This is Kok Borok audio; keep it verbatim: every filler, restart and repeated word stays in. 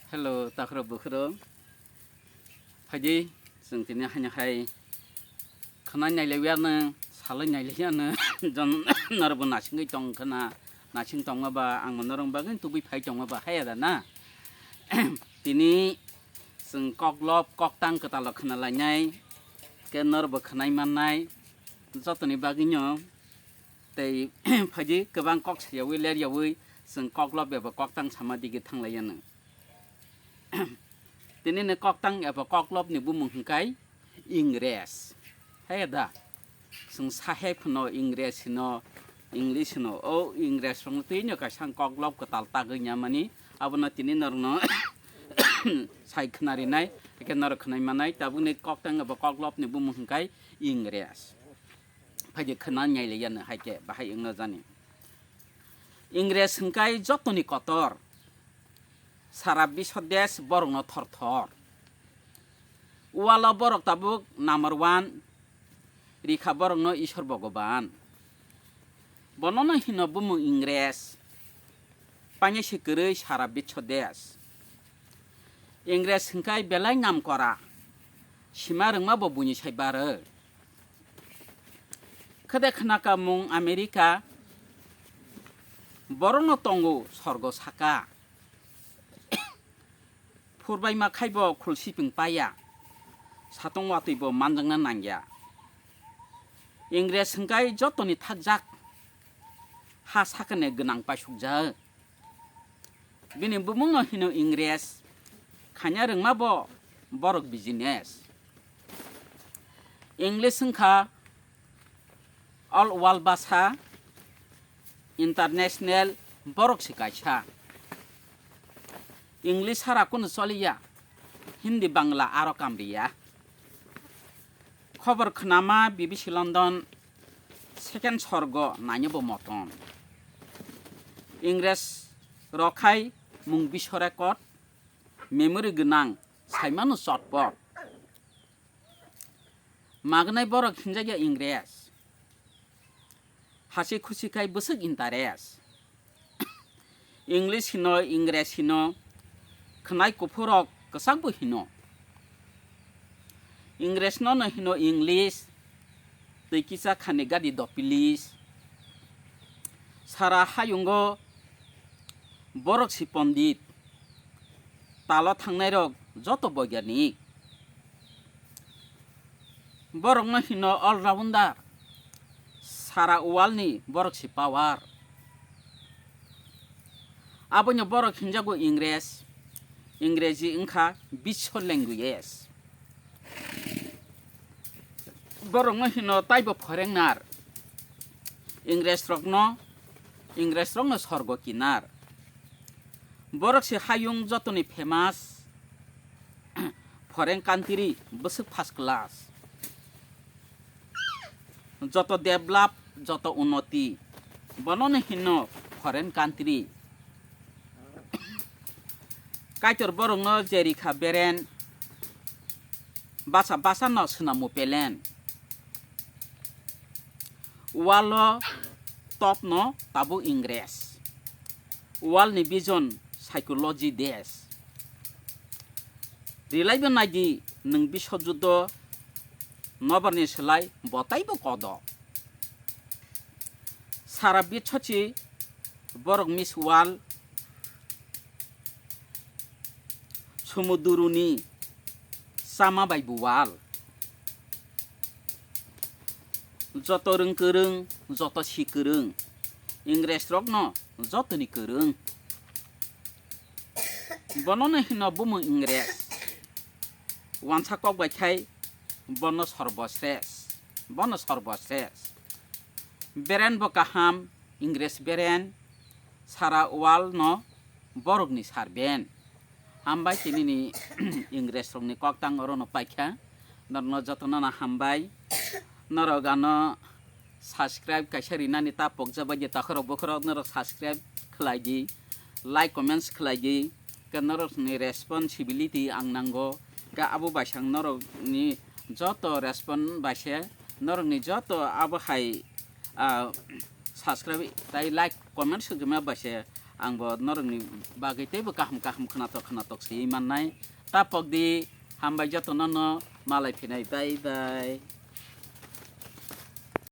Hello, takhro bukhro. Phaidi, chwng tini haino hai khwnai nailaiwi ano, salai nailaiwi ano, jon norbo nasingwi tong khna, nasing tongma ba, ang norong bagwi tubui phai tongma ba, haya da na? Tini chwng koklop, koktang kwtalo khna lainai, khe norbo khwnai mannai, jotoni bagwino tei phaidi kwbang kok sayawi, leryawi, chwng koklop eba koktang sama digi thanglai ano. Tini ni koktang eba koklop ni bumung hwnkhe Ingres. He da? Chwng sahe phano Ingres hino, English hino. O Ingres rokno twi no kaisa koklop kwtal tagwi ya mani. Abono tini norokno sai khna rinai, eke norok khwnai manai. Tabukni koktang eba koklop ni bumung hwnkhe Ingres. Phaidi khna nailaiya no hai khe bahai wngna jani. Ingres hwnkhe jotoni kotor. Sara bisw desh borokno thor thor. Ualo borok tabuk number one, rikha borokno Isor Bhogoban. Bonono hino bumung Ingres. Painai se kwrwi sara bisw desh. Ingres hwnkhe belai nam kora. Sima rwngma bo buini sai barwi. Khede khna ka mung America, borokno tongo sorgo saka. Phurbaima khai bo khulsiping paiya, satong watwi bo manjakna nangya. Ingres hwnkhe jotoni thakjak, ha sakani gwnang paisukjak. Bini bumungno hino Ingres, khanya rwngma bo borok business. English wngkha all world bhasha, international borok se kaisa. English sara kunu choliya, Hindi, Bangla aro kamriya. Khobor khnama B B C London, second sorgo naino bo moton. Ingres rokhai mung bisw record, memory gwnang saimano chotpot. Magnai borok hinjakya Ingres. Hasi khusi khai bwswk interest. English hino, Ingres hino, khwnai kuphurok kwchakbo hino. Ingres no no hino English, twi kisa khani gadi do please. Sara hayungo borok si pondit, talo thangnairok joto boigyanik. Borokno hino all rounder, sara world ni borok si power. Abono borok hinjago Ingres, Ingreji wngkha bisw language. Borokno hino taibo phorengnar, Ingres rokno, Ingres rokno sorgo kinar. Borok se hayung jotoni famous, foreign country bwswk first class. Joto develop, joto unnoti, bonono hino foreign country. Kaitor borokno jerikha beren, basa basa no swnamo pelen. Walo top no tabuk Ingres. Wal ni vision psychology desh. Rilaibo naidi nwng bisw judo nobar ni slai bo taibo kodo. Sara bisw si borok Miss World, sumuduruni chama bai buwal. Joto rwng kwrwng, joto si kwrwng, Ingres rokno jotoni kwrwng. Bonono hino bumung Ingres. Wansa kok bai khai bono sorbo sres, bono sorbo sres. Beren bo kaham, Ingres beren, sara wal no borok ni sar ben. Hambai tini ni Ingres rok ni koktang oro no paikha. Norno jotono no hambai. Norok ano subscribe kaisa rinani ta pokjak bai je takhorok bokhorok norok subscribe khlai di, like comments khlai di. Ke norok ni responsibility ang nango. Ke abo bai sang norok ni joto respond bai se norok ni joto abo hai, ah, subscribe tai like comment sugima bai se Ang bo norokni bagwi teibo kaham kaham khwnathok khwnathok swiwi mannai. Ta pokdi, hambai jotono no malai phinai, bye bye.